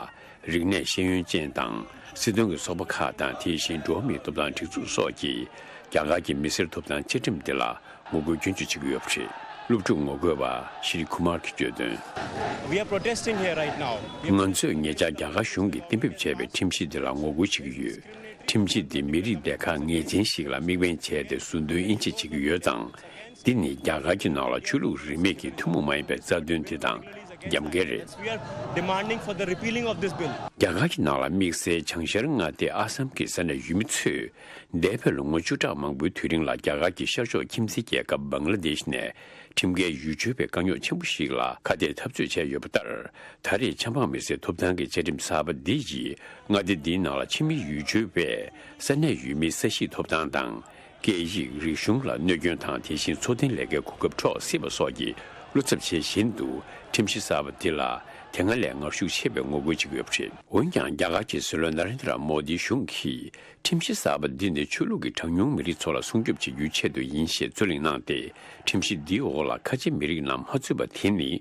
རིག་གནས་ཤེས་ཡོན་ཅན་དང་། སྲིད་དོན་གྱི་ཚོགས་པ་ཁག་དང་། དེ་བཞིན་འགྲོ་བ་མིའི་ཐོབ་ཐང་སྒྲིག་འཛུགས་སོགས་ཀྱིས་རྒྱ་གར་གྱི་མི་སེར་ཐོབ་ཐང་བཅའ་ཁྲིམས་འདི་ལ་ངོ་རྒོལ་སྐྱོན་བརྗོད་བྱེད་ཀྱི་ཡོད་པ་རེད། སློབ་ཕྲུག་ངོ་རྒོལ་བ་ཤྲི་ཁུ་མར་གྱིས་བརྗོད་དོན། We are protesting here right now. ང་ཚོས་ཉེ་ཆར་རྒྱ་གར་གཞུང་གིས་གཏན་འབེབས་བྱས་པའི་ཁྲིམས་གཞི་འདི་ལ་ངོ་རྒོལ་བྱེད་ཀྱི་ཡོད། ཁྲིམས་གཞི་འདི་མི་རིགས་སྡེ་ཁག་ངེས་ཅན་ཞིག་ལ་དམིགས་འབེན་བྱས་ཏེ་ཟུར་འདོན་དབྱེ་འབྱེད་བྱེད་ཀྱི་ཡོད་ཙང་། འདི་ནི་རྒྱ་གར་གྱི་ནང་ལ་ཆོས་ལུགས་རིས་མེད་ཀྱི་ཐུན་མོང་མ་ཡིན་པའི་རྩ་དོན་དེ་དང་རྒྱབ་འགལ་རེད། We are demanding for the repealing of this bill. རྒྱ་གར་གྱི་ནང་ལ་དམིགས་བསལ་བྱང་ཤར་མངའ་སྡེ་ཨ་སམ་གྱི་ས་གནས་ཡུལ་མི་ཚོས། འདས་པའི་ལོ་ངོ་བཅུ་ཕྲག་མང་པོའི་དུས་རིང་ལ་རྒྱ་གར་གྱི་ཤར་ཕྱོགས་ཁྱིམ་མཚེས་རྒྱལ་ཁབ་བང་ལ་དེཤ་ནས་ཁྲིམས་འགལ་ཡུལ་སྐྱོར་བའི་དཀའ་རྙོག་ཆེན་པོ་ཞིག་ལ་ཁ་གཏད་འཐབ་རྩོད་བྱས་ཡོད་པ་ལྟར། ད་རེས་ཆབ་འབངས་མི་སེར་ཐོབ་ཐང་གི་བཅའ་ཁྲིམས་གསར་པ་འདི་ཡིས་མངའ་སྡེ་འདིའི་ནང་ལ་ཕྱི་མི་ཡུལ་སྐྱོར་བས་ས་གནས་ཡུལ་མིའི་ས་གཤིས་ཐོབ་ཐང་དང་། སྐད་ཡིག་རིག་གཞུང་ལ་གནོད་སྐྱོན་དང་། དེ་བཞིན་འཚོ་རྟེན་ལས་ཀའི་གོ་སྐབས་འཕྲོག་སྲིད་པ་སོགས་ཀྱི་བློ་འཚབ་བྱེད་བཞིན་དུ། ཁྲིམས་གཞི་གསར་པ་འདི་ལ་དེ་སྔ་ལས་ངར་ཤུགས་ཆེ་བའི་ངོ་རྒོལ་བྱེད་ཀྱི་ཡོད་པ་རེད། འོན་ཀྱང་། རྒྱ་གར་གྱི་སྲིད་བློན་ན་རེན་དྲ་མོ་དིའི་གཞུང་གིས། ཁྲིམས་གཞི་གསར་པ་འདི་ནི་ཆོས་ལུགས་ཀྱི་གྲངས་ཉུང་མི་རིགས་ཚོ་ལ་སྲུང་སྐྱོབ་བྱེད་རྒྱུའི་ཆེད་དུ་ཡིན་ཞེས་རྩོད་གླེང་གནང་སྟེ། ཁྲིམས་གཞི་འདིའི་འོག་ལ་ཁ་ཆེ་མི་རིགས་རྣམས་མ་ཚུད་པ་དེ་ནི།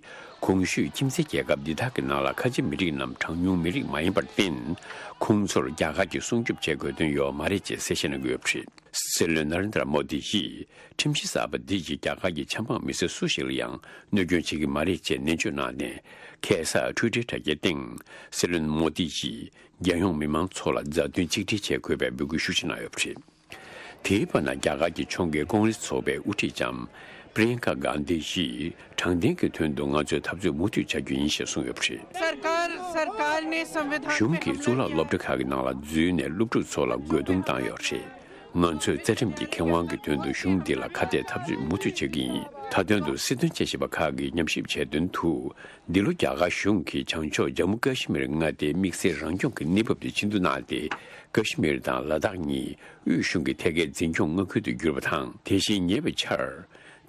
གོང་ཞུས་ཁྱིམ་མཚེས་རྒྱལ་ཁབ་འདི་དག་གི་ནང་ལ་ཁ་ཆེ་མི་རིགས་རྣམས་གྲངས་ཉུང་མི་རིགས་མ་ཡིན་པར་བརྟེན། ཁོང་ཚོར་རྒྱ་གར་གྱིས་སྲུང་སྐྱོབ་བྱེད་དགོས་དོན་ཡོད་མ་རེད་ཅེས་གསལ་བཤད་གནང་གི་ཡོད་པ་རེད། སྲིད་བློན་ན་རེན་དྲ་མོ་དི་ཡིས། ཁྲིམས་གཞི་གསར་པ་འདི་ཡིས་རྒྱ་གར་གྱི་ཆབ་འབངས་མི་སེར་སུ་ཞིག་ལ་ཡང་གནོད་སྐྱོན་བྱེད་ཀྱི་མ་རེད་ཅེས་ནན་བརྗོད་གནང་ནས། ཁ་སང་ཊུའི་ཊར་དྲ་རྒྱའི་སྟེང་། སྲིད་བློན་མོ་དི་ཡིས། རྒྱལ་ཡོངས་མི་མང་ཚོ་ལ་མཛའ་མཐུན་གཅིག་སྒྲིལ་བྱེད་དགོས་པའི་འབོད་སྐུལ་ཤུགས་ཆེ་གནང་ཡོད་པ་རེད། དེའི་བར་ན། རྒྱ་གར་གྱི་ཕྱོགས་འགལ་ཀོང་རེ་སི་ཚོགས་པའི་དབུ་ཁྲིད་ལྕམ་པྲི་ཡན་ཀ་གྷན་དྷི་ཡིས། དྲང་བདེན་གྱི་དོན་དུ་ང་ཚོས་འཐབ་རྩོད་མུ་མཐུད་བྱ་རྒྱུ་ཡིན་ཞེས་གསུངས་ཡོད་པ་རེད། सरकार सरकार ने संविधान གཞུང་གིས་གཙུག་ལག་སློབ་གྲྭ་ཁག་གི་ནང་ལ་འཛུལ་ནས་སློབ་ཕྲུག་ཚོ་ལ་རྒོལ་རྡུང་བཏང་ཡོད་རེད། ང་ཚོས་རྩ་ཁྲིམས་ཀྱི་ཁེ་དབང་གི་དོན་དུ་གཞུང་འདི་ལ་ཁ་གཏད་འཐབ་རྩོད་མུ་མཐུད་བྱེད་ཀྱི་ཡིན། མཐའ་དོན་དུ་སྲིད་དོན་དཔྱད་ཞིབ་པ་ཁག་གིས་ཉམས་ཞིབ་བྱས་དོན་དུ། འདི་ལོ་རྒྱ་གར་གཞུང་གིས་བྱང་ཕྱོགས་ཇམ་མུ་ཀ་ཤི་མིར་མངའ་སྡེའི་དམིགས་བསལ་རང་སྐྱོང་གི་གནས་བབ་དེ་ཕྱིར་བསྡུ་གནང་སྟེ། ཀ་ཤི་མིར་དང་ལ་དྭགས་གཉིས་དབུས་གཞུང་གི་ཐད་ཀའི་འཛིན་སྐྱོང་མངའ་ཁུལ་དུ་གྱུར་པ་དང་། དེ་བཞིན་ཉེ་བའི་ཆར།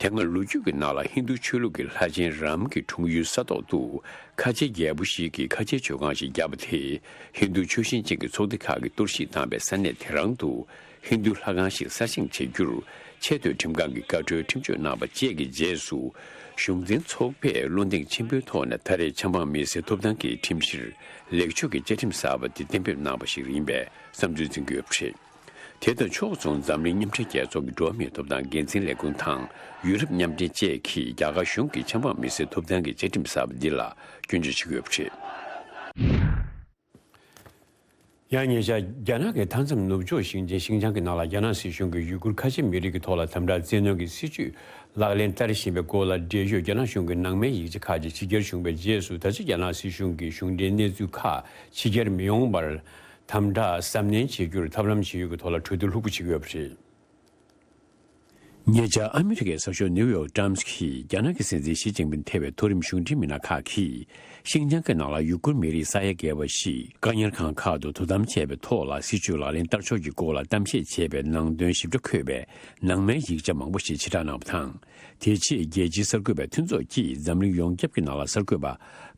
དེ་སྔ་ལོ་རྒྱུས་ཀྱི་ནང་ལ་ཧིན་རྡུ་ཆོས་ལུགས་ཀྱི་ལྷ་ཆེན་རམ་གྱི་འཁྲུངས་ཡུལ་ས་ཐོག་ཏུ་ཁ་ཆེ་རྒྱལ་པོ་ཞིག་གིས་ཁ་ཆེའི་མཆོད་ཁང་ཞིག་བརྒྱབ་པ་དེས། ཧིན་རྡུ་ཆོས་ཞེན་ཅན་གྱི་ཚོགས་སྡེ་ཁག་གིས་གཏོར་བཤིག་བཏང་བའི་ས་གནས་དེ་རང་དུ། ཧིན་རྡུ་ལྷ་ཁང་ཞིག་གསར་བཞེངས་བྱེད་རྒྱུར་ཆེས་མཐོའི་ཁྲིམས་ཁང་གི་བཀའ་འཁྲོལ་ཁྲིམས་གཅོད་གནང་བ་བཅས་ཀྱི་རྗེས་སུ། གཞུང་འཛིན་ཚོགས་པས་བློ་གདེང་ཆེན་པོའི་ཐོག་ནས་ད་རེས་ཆབ་འབངས་མི་སེར་ཐོབ་ཐང་གི་ཁྲིམས་གཞིར་ལེགས་བཅོས་ཀྱི་བཅའ་ཁྲིམས་གསར་པ་དེ་གཏན་འབེབས་གནང་བ་ཞིག་ཡིན་པའི་བསམ་ཚུལ་འཛིན་གྱི་ཡོད་པ་རེད། དེ་དང་ཕྱོགས་མཚུངས། འཛམ་གླིང་མཉམ་འབྲེལ་རྒྱལ་ཚོགས་ཀྱི་འགྲོ་བ་མིའི་ཐོབ་ཐང་འགན་འཛིན་ལས་ཁུངས་དང་ཡུ་རོབ་མཉམ་འབྲེལ་བཅས་ཀྱིས་རྒྱ་གར་གཞུང་གིས་ཆབ་འབངས་མི་སེར་ཐོབ་ཐང་གི་བཅའ་ཁྲིམས་གསར་པ་འདི་ལ་སྐྱོན་བརྗོད་བྱེད་ཀྱི་ཡོད་པ་རེད། ཡང་ཉེ་ཆར་རྒྱ་ནག་གི་མཐའ་མཚམས་ནུབ་ཕྱོགས་ཞིང་ཆེན་ཤིན་ཅང་གི་ནང་ལ་རྒྱ་ནག་སྲིད་གཞུང་གིས་ཡུ་གུར་ཁ་ཆེ་མི་རིགས་ཀྱི་ཐོག་ལ་དམ་དྲག་བཙན་གནོན་གྱི་སྲིད་བྱུས་ལག་ལེན་བསྟར་བཞིན་པའི་སྐོར་ལ་འགྲེལ་བརྗོད་རྒྱ་ནག་གཞུང་གི་ནང་མའི་ཡིག་ཆ་ཁག་ཅིག་ཕྱི་གྱེར་བྱུང་བའི་རྗེས་སུ། ད་ཆ་རྒྱ་ནག་སྲིད་གཞུང་གིས་གཞུང་འབྲེལ་གནས་ཚུལ་ཁག་ཕྱི་གྱེར་མི་ཡོང་བར་དམ་དྲག་གཟབ་ནན་བྱེད་རྒྱུར་ཐབས་ལམ་བྱེད་ཡུལ་གྱི་ཐོག་ལ་གྲོས་བསྡུར་ལྷུག་པོ་བྱེད་ཀྱི་ཡོད་པ་རེད། ཉེ་ཆར་ཨ་མི་རི་ཀའི་གསར་ཤོག་ནིའུ་ཡོག་ཊའིམ་སི་གིས་རྒྱ་ནག་གི་སྲིད་འཛིན་ཞི་ཅིན་ཕིན་ཐེ་བའི་མཐོ་རིམ་གཞུང་འབྲེལ་མི་སྣ་ཁག་གིས་ཤིན་ཅང་གི་ནང་ལ་ཡུ་གུར་མི་རིགས་ས་ཡ་བརྒལ་བ་ཞིག་བཀག་ཉར་ཁང་ཁག་ཏུ་དོ་དམ་བྱས་པའི་ཐོག་ལ་སྲིད་བྱུས་ལག་ལེན་བསྟར་ཕྱོགས་ཀྱི་སྐོར་ལ་གཏམ་བཤད་བྱས་པའི་ནང་དོན་ཞིབ་ཕྲ་འཁོད་པའི་ནང་མའི་ཡིག་ཆ་མང་པོ་ཞིག་ཕྱིར་བསྒྲགས་གནང་བ་དང་། དེ་རྗེས་རྒྱལ་སྤྱིའི་གསར་འགོད་པའི་མཐུན་ཚོགས་ཀྱིས་འཛམ་གླིང་ཡོངས་ཁྱབ་ཀྱི་ནང་ལ་གསར་འགོད་པ་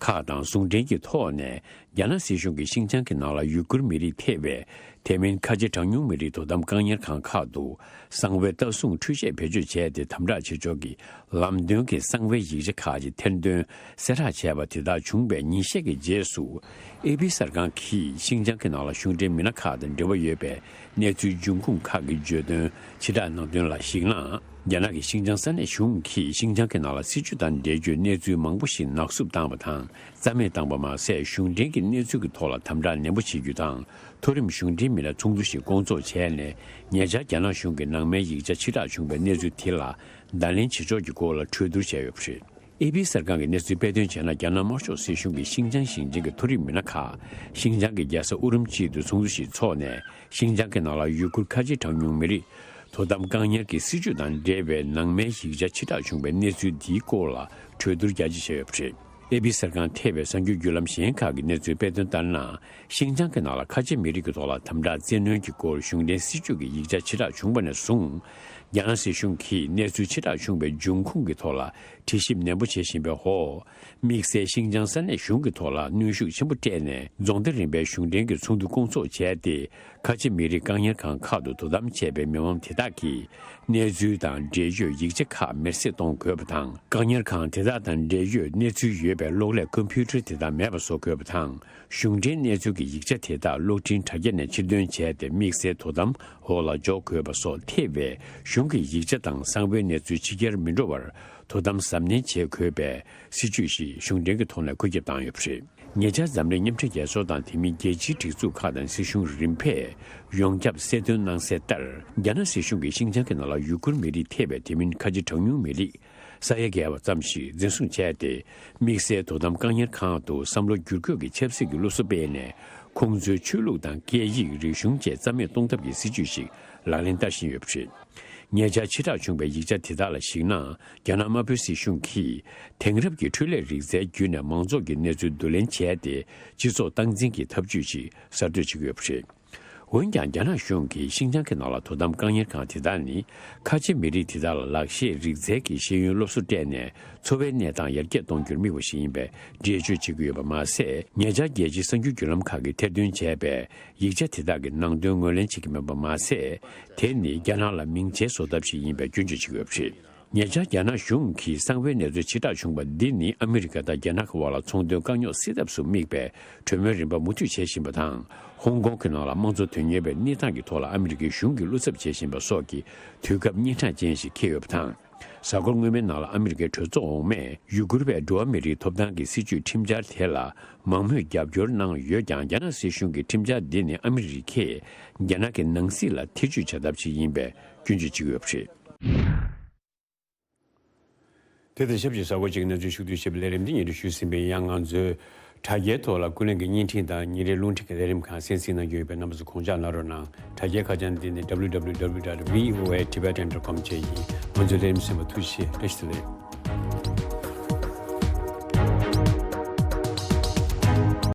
ཁག་དང་ཟུང་འབྲེལ་གྱི་ཐོག་ནས། རྒྱ་ནག་སྲིད་གཞུང་གིས་ཤིན་ཅང་གི་ནང་ལ་ཡུ་གུར་མི་རིགས་ཐེ་བའི་དེ་མིན་ཁ་ཆེ་གྲངས་ཉུང་མི་རིགས་དོ་དམ་བཀག་ཉར་ཁང་ཁག་ཏུ་གསང་བའི་ལྟ་སྲུང་འཕྲུལ་ཆས་བེད་སྤྱོད་བྱས་ཏེ་དམ་དྲག་བྱེད་ཕྱོགས་ཀྱི་ལམ་སྟོན་གྱི་གསང་བའི་ཡིག་ཆ་ཁག་ཅིག་ཐེར་འདོན་གསལ་བསྒྲགས་བྱས་པ་དེ་དག་བྱུང་བའི་ཉིན་ཤས་ཀྱི་རྗེས་སུ། ཨེ་པི་གསར་ཁང་གིས་ཤིན་ཅང་གི་ནང་ལ་གཞུང་འབྲེལ་མི་སྣ་ཁག་དང་འབྲེལ་བ་ཡོད་པའི་གནས་ཚུལ་འབྱུང་ཁུངས་ཁག་གིས་བརྗོད་དོན་ཕྱིར་བསྒྲགས་གནང་དོན་ལ་གཞིགས་ན། རྒྱ་ནག་གི་ཤིན་ཅང་ས་གནས་གཞུང་གིས་ཤིན་ཅང་གི་ནང་ལ་སྲིད་བྱུས་དང་འབྲེལ་རྒྱུའི་གནས་ཚུལ་མང་པོ་ཞིག་ནག་བསུབ་བཏང་བ་དང་། རྩ་མེད་བཏང་པ་མ་ཟད། གཞུང་འབྲེལ་གྱི་གནས་ཚུལ་གྱི་ཐོག་ལ་དམ་དྲག་ནན་པོ་བྱེད་རྒྱུ་དང་། མཐོ་རིམ་གཞུང་འབྲེལ་མི་སྣ་ཚོགས་འདུ་ཞིག་བསྐོང་ཚོགས་བྱས་ནས། ཉེ་ཆར་རྒྱ་ནག་གཞུང་གི་ནང་མའི་ཡིག་ཆ་ཕྱིར་བསྒྲགས་བྱུང་བའི་གནས་ཚུལ་དེ་ལ་ བརྡ་ལན་བྱེད་ཕྱོགས་ཀྱི་སྐོར་ལ་གྲོས་བསྡུར་བྱས་ཡོད་པ་རེད། ཨེ་པི་གསར་ཁང་གི་གནས་ཚུལ་སྤེལ་དོན་བྱས་ན། རྒྱ་ནག་དམར་ཤོག་སྲིད་གཞུང་གིས་ཤིན་ཅང་ཞིང་ཆེན་གྱི་མཐོ་རིམ་མི་སྣ་ཁག་ཤིན་ཅང་གི་རྒྱལ་ས་ཨུ་རུམ་ཆི་དུ་ཚོགས་འདུ་ཞིག་འཚོགས་ནས། ཤིན་ཅང་གི་ནང་ལ་ཡུ་གུར་ཁ་ཆེ་གྲངས་ཉུང་མི་རིགས་དོ་དམ་བཀག་ཉར་གྱི་སྲིད་བྱུས་དང་འབྲེལ་བའི་ནང་མའི་ཡིག་ཆ་ཕྱིར་བསྒྲགས་བྱུང་བའི་གནས་ཚུལ་འདིའི་སྐོར་ལ་གྲོས་བསྡུར་རྒྱ་ཆེ་བྱས་ཡོད་པ་རེད། ཨེ་པི་གསར་ཁང་ཐེ་བའི་གསར་འགྱུར་བརྒྱུད་ལམ་གཞན་ཁག་གིས་གནས་ཚུལ་སྤེལ་དོན་ལྟར་ན། ཤིན་ཅང་གི་ནང་ལ་ཁ་ཆེ་མི་རིགས་ཀྱི་ཐོག་ལ་དམ་དྲག་བཙན་གནོན་གྱི་སྐོར་གཞུང་འབྲེལ་སྲིད་བྱུས་ཀྱི་ཡིག་ཆ་ཕྱིར་བསྒྲགས་བྱུང་བ་ནས་བཟུང་། རྒྱ་ནག་སྲིད་གཞུང་གིས་གནས་ཚུལ་ཕྱིར་བསྒྲགས་བྱུང་བའི་འབྱུང་ཁུངས་ཀྱི་ཐོག་ལ་དྲི་ཞིབ་ནན་པོ་བྱེད་བཞིན་པའི་འོག་དམིགས་བསལ་ཤིན་ཅང་ས་གནས་གཞུང་གི་ཐོག་ལ་གནོན་ཤུགས་ཆེན་པོ་སྤྲད་ནས། རྫོང་སྡེ་རིམ་པའི་གཞུང་འབྲེལ་གྱི་ཚོགས་འདུ་སྐོང་ཚོགས་བྱས་ཏེ། ཁ་ཆེ་མི་རིགས་བཀག་ཉར་ཁང་ཁག་ཏུ་དོ་དམ་བྱས་པའི་མི་མང་དེ་དག་གིས་གནས་ཚུལ་དང་འབྲེལ་ཡོད་ཡིག་ཆ་ཁག་མེར་སྲེག་གཏོང་དགོས་པ་དང་། བཀག་ཉར་ཁང་དེ་དག་དང་འབྲེལ་ཡོད་གནས་ཚུལ་ཡོད་པའི་གློག་ཀླད་ཀམ་པུ་ཊར་དེ་དག་མེད་པ་བཟོ་དགོས་པ་དང་། གཞུང་འབྲེལ་གནས་ཚུལ་གྱི་ཡིག་ཆ་དེ་དག་གློག་འཕྲིན་དྲ་རྒྱ་ནས་ཕྱིར་འདོན་བྱས་ཏེ། དམིགས་བསལ་དོ་དམ་འོག་ལ་འཇོག་དགོས་པ་སོགས་ཐེ་བའི་གཞུང་གི་ཡིག་ཆ་དང་གསང་བའི་གནས་ཚུལ་ཕྱི་གྱར་མི་འགྲོ་བར་དོ་དམ་གཟབ་ནན་བྱེད་དགོས་པའི་སྲིད་བྱུས་ཤིག་གཞུང་འབྲེལ་གྱི་ཐོག་ནས་བཀོད་ཁྱབ་བཏང་ཡོད་པ་རེད། ཉེ་ཆར་འཛམ་གླིང་མཉམ་འབྲེལ་རྒྱལ་ཚོགས་དང་དེ་མིན་རྒྱལ་སྤྱིའི་སྒྲིག་འཛུགས་ཁག་དང་སྲིད་གཞུང་རིམ་པས་ཡོངས་ཁྱབ་གསལ་སྟོན་གནང་གསལ་ལྟར། རྒྱ་ནག་སྲིད་གཞུང་གིས་ཤིན་ཅང་གི་ནང་ལ་ཡུ་གུར་མི་རིགས་ཐེ་བའི་དེ་མིན་ཁ་ཆེ་གྲངས་ཉུང་མི་རིགས་ས་ཡ་བརྒལ་བ་ཙམ་ཞིག་འཛིན་བཟུང་བྱས་ཏེ། དམིགས་བསལ་དོ་དམ་བཀག་ཉར་ཁང་དུ་བསམ་བློ་བསྒྱུར་བཀོད་ཀྱི་ཆབ་སྲིད་ཀྱི་སློབ་གསོ་སྤེལ་ནས། ཁོང་ཚོའི་ཆོས་ལུགས་དང་སྐད་ཡིག་རིག་གཞུང་བཅས་རྩ་མེད་གཏོང་ཐབས་ཀྱི་སྲིད་བྱུས་ཤིག་ལག་ལེན་བསྟར་བཞིན་ཡོད་པ་རེད། ཉེ་ཆར་ཕྱིར་བསྒྲགས་བྱུང་བའི་ཡིག་ཆ་དེ་དག་ལ་གཞིགས་ན། རྒྱ་ནག་དམར་པོའི་སྲིད་གཞུང་གིས་དེང་རབས་ཀྱི་འཕྲུལ་ལས་རིག་རྩལ་བརྒྱུད་ནས་མང་ཚོགས་ཀྱི་གནས་ཚུལ་བསྡུ་ལེན་བྱས་ཏེ། སྤྱི་ཚོགས་སྟངས་འཛིན་གྱི་ཐབས་ཇུས་ཤིག་གསར་གཏོད་བྱེད་ཀྱི་ཡོད་པ་རེད། འོན་ཀྱང་། རྒྱ་ནག་གཞུང་གིས་ཤིན་ཅང་གི་ནང་ལ་དོ་དམ་བཀག་ཉར་ཁང་དེ་དག་ནི། ཁ་ཆེ་མི་རིགས་དེ་དག་ལ་ལག་ཤེས་རིག་རྩལ་གྱི་ཤེས་ཡོན་སློབ་གསོ་སྤྲད་ནས། འཚོ་བའི་གནས་སྟངས་ཡར་རྒྱས་གཏོང་རྒྱུར་དམིགས་པ་ཞིག་ཡིན་པའི་འགྲེལ་བརྗོད་བྱེད་ཀྱི་ཡོད་པ་མ་ཟད། ཉེ་ཆར་རྒྱལ་སྤྱིའི་གསར་འགྱུར་བརྒྱུད་ལམ་ཁག་གིས་ཐེར་འདོན་བྱས་པའི་ཡིག་ཆ་དེ་དག་གི་ནང་དོན་ངོས་ལེན་བྱེད་ཀྱི་མེད་པ་མ་ཟད། དེ་ནི་རྒྱ་ནག་ལ་མིང་ཆད་བཟོ་ཐབས་ཤིག་ཡིན་པའི་སྐྱོན་བརྗོད་བྱེད་ཀྱི་ཡོད་པ་རེད། ཉེ་ཆར་རྒྱ་ནག་གཞུང་གིས་གསང་བའི་གནས་ཚུལ་ཕྱིར་བསྒྲགས་བྱུང་བ་འདི་ནི། ཨ་མི་རི་ཀ་དང་རྒྱ་ནག་གི་དབར་ལ་ཚོང་དོན་དཀའ་རྙོག་སེལ་ཐབས་སུ་དམིགས་པའི་གྲོས་མོལ་རིམ་པ་མུ་མཐུད་བྱེད་བཞིན་པ་དང་། ཧོང་ཀོང་གི་ནང་ལ་དམངས་གཙོ་དོན་གཉེར་བའི་གནས་སྟངས་ཀྱི་ཐོག་ལ་ཨ་མི་རི་ཀའི་གཞུང་གིས་བློ་འཚབ་བྱེད་བཞིན་པ་སོགས་ཀྱི་དུས་སྐབས་སྙིང་ཁྲག་ཅན་ཞིག་འཁེལ་ཡོད་པ་དང་། གཟའ་འཁོར་སྔོན་མའི་ནང་ལ་ཨ་མི་རི་ཀའི་གྲོས་ཚོགས་འོག་མས་ཡུ་གུར་བའི་འགྲོ་བ་མིའི་རིགས་ཐོབ་ཐང་གི་སྲིད་བྱུས་ཁྲིམས་འཆར་དེ་ལ་མང་མོས་རྒྱབ་སྐྱོར་གནང་ཡོད་ཀྱང་། རྒྱ་ནག་སྲིད་གཞུང་གིས་ཁྲིམས་འཆར་འདི་ནི་ཨ་མི་རི་ཀས་རྒྱ་ནག་གི་ནང་སྲིད་ལ་ཐེ་ཇུས་བྱ་ཐབས་ཤིག་ཡིན་པའི་སྐྱོན་བརྗོད་བྱེད་ཀྱི་ཡོད་པ་རེད། དེ་དང་ཆབས་ཅིག་གཟའ་འཁོར་གཅིག་གི་གནས་ཚུལ་ཕྱོགས་བསྡུས་ཞེས་པའི་ལས་རིམ་འདི་སྙན་སྒྲོན་ཞུས་ཟིན་པས། ཡང་ང་ཚོའི་དྲ་རྒྱའི་ཐོག་ལ་ཀུན་གླེང་གི་བརྙན་འཕྲིན་དང་ཉིན་རེའི་རླུང་འཕྲིན་གྱི་ལས་རིམ་ཁག་གསན་གཟིགས་གནང་རྒྱུ་ཡོད་པས། རྣམ་པ་ཚོ་དགོངས་འཇགས་གནང་རོགས་གནང་། དྲ་རྒྱའི་ཁ་བྱང་འདི་ནི་W W W dot V O A Tibetan dot com བཅས་ཡིན། ང་ཚོའི་ལས་རིམ་གསན་པར་ཐུགས་རྗེ་ཆེ། བཀྲ་ཤིས་བདེ་ལེགས།